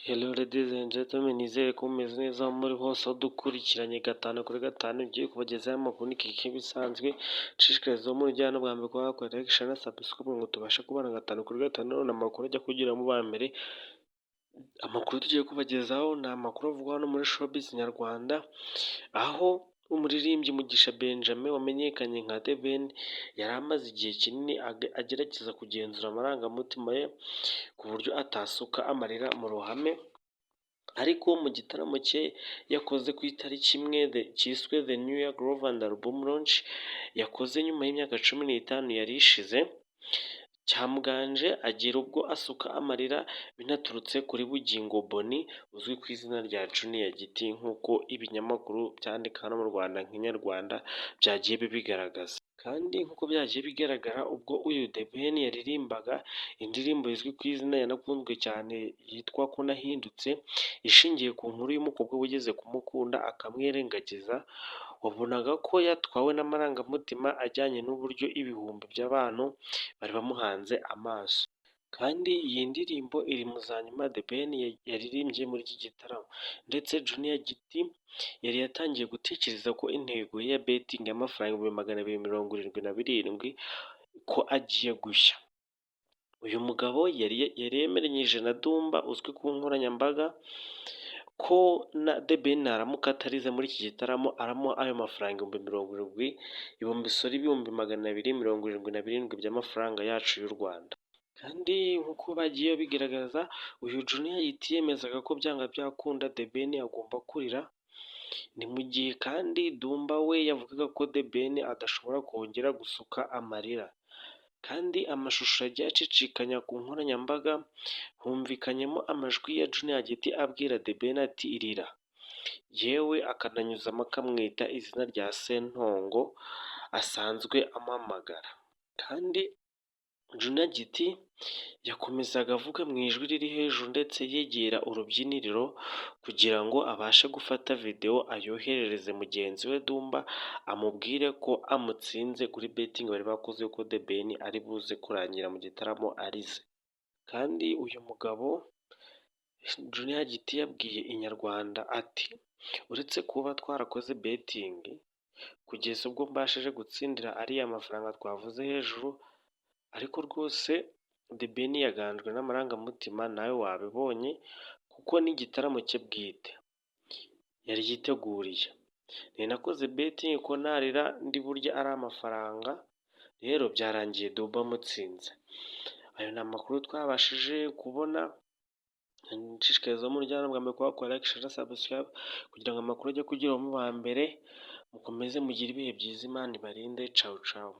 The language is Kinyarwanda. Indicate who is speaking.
Speaker 1: Hello ladies and gentlemen, nizere ko mumeze neza aho muri hose, aho dukurikiranye gatanu kuri gatanu. Igiye kubagezaho amakuru ni nk'ibisanzwe. Nshishikariza uwo mujyana bwa mbere kuba wakora like, share na subscribe ngo tubashe kubana gatanu kuri gatanu. None amakuru ajya kugira mu ba mbere. Amakuru tugiye kubagezaho ni amakuru avugwa hano muri showbiz nyarwanda, aho umuririmbyi Mugisha Benjamin wamenyekanye nka The Ben yari amaze igihe kinini agerageza kugenzura amarangamutima ye ku buryo atasuka amarira mu ruhame. Ariko mu gitaramo cye yakoze ku itariki 1 cyiswe The New Year Groove and Album Launch, yakoze nyuma y'imyaka 15 yari ishize, cyamuganje agera ubwo asuka amarira, binaturutse kuri Bugingo Bonny uzwi ku izina rya Junior Giti, nk'uko ibinyamakuru byandika hano mu Rwanda nk'Inyarwanda byagiye bibigaragaza. Kandi nk'uko byagiye bigaragara, ubwo uyu The Ben yaririmbaga indirimbo izwi ku izina yanakunzwe cyane yitwa "Ko Nahindutse", ishingiye ku nkuru y'umukobwa wigeze kumukunda akamwirengagiza, wabonaga ko yatwawe n'amarangamutima ajyanye n'uburyo ibihumbi by'abantu bari bamuhanze amaso. Kandi iyi ndirimbo iri mu za nyuma The Ben yaririmbye muri iki gitaramo. Ndetse Junior Giti yari yatangiye gutekereza ko intego ye ya betting y'amafaranga 277,000 ko agiye gushya. Uyu mugabo yari yemeranyije na Dumba uzwi ku nkoranyambaga ko na The Ben naramuka atarize muri iki gitaramo, aramuha ayo mafaranga 70,000, ibihumbi, sorry, 277,000 by'amafaranga yacu y'u Rwanda. Kandi nk'uko bagiye bigaragaza, uyu Junior Giti yemezaga ko byanga byakunda The Ben agomba kurira. Ni mu gihe kandi Dumba we yavugaga ko The Ben adashobora kongera gusuka amarira. Kandi amashusho yagiye acicikanya ku nkoranyambaga, humvikanyemo amajwi ya Junior Giti abwira The Ben ati "Irira", yewe akananyuzamo akamwita izina rya Sentongo asanzwe amuhamagara. Kandi Junior Giti yakomezaga avuga mu ijwi riri hejuru, ndetse yegera urubyiniriro kugira ngo abashe gufata videwo ayoherereze mugenzi we Dumba, amubwire ko amutsinze kuri betting bari bakoze ko The Ben ari buze kurangira mu gitaramo arize. Kandi uyu mugabo Junior Giti yabwiye Inyarwanda ati: "Uretse kuba twarakoze betting kugeza ubwo mbashije gutsindira ariya mafaranga twavuze hejuru, ariko rwose The Ben yaganjwe n'amarangamutima, nawe wabibonye, kuko n'igitaramo cye bwite yari yiteguriye. Nari nakoze betting ko narira ndi burya ari amafaranga, rero byarangiye Dumba amutsinze." Ayo ni amakuru twabashije kubona. Nshishikariza umuryango bwa mbere kuba wakora like, share na subscribe kugira ngo amakuru ajye akugeraho mu ba mbere. Mukomeze mugire ibihe byiza, Imana ibarinde. Cawu cawu.